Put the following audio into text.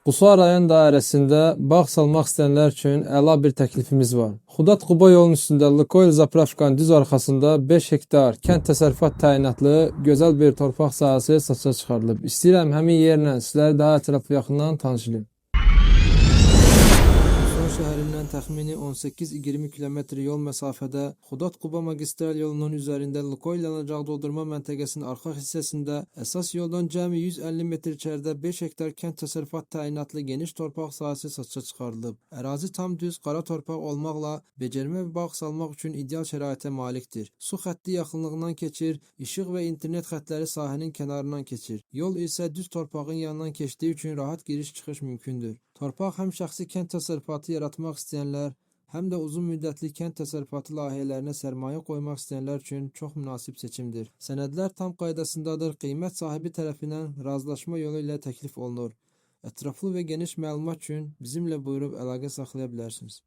Qusar rayon dairəsində bağ salmaq istəyənlər üçün əla bir təklifimiz var. Xudad-Quba yolunun üstündə Lukoil zapravkanın düz arxasında 5 hektar kənd təsərrüfat təyinatlı gözəl bir torpaq sahəsi satışa çıxarılıb. İstəyirəm həmin yerlə sizləri daha ətraflı yaxından tanış edim. Quba şəhərindən təxmini 18-20 kilometr yol məsafədə Xudad-Quba magistral yolunun üzərində Lukoil yanacaq doldurma məntəqəsinin arxa hissəsində əsas yoldan cəmi 150 metr içəridə 5 hektar kənd təsərrüfat təyinatlı geniş torpaq sahəsi satışa çıxarılıb. Ərazi tam düz qara torpaq olmaqla becərmə və bağ salmaq üçün ideal şəraitə malikdir. Su xətti yaxınlığından keçir, işıq və internet xəttləri sahənin kənarından keçir. Yol isə düz torpağın yanından keçdiyi üçün rahat giriş-çıxış mümkündür. Torpaq həm şəxsi kənd təsərrüfatı yaratmaq istəyənlər, həm də uzun müddətli kənd təsərrüfatı layihələrinə sərmayə qoymaq istəyənlər üçün çox münasib seçimdir. Sənədlər tam qaydasındadır, qiymət sahibi tərəfindən razılaşma yolu ilə təklif olunur. Ətraflı və geniş məlumat üçün bizimlə buyurub əlaqə saxlaya bilərsiniz.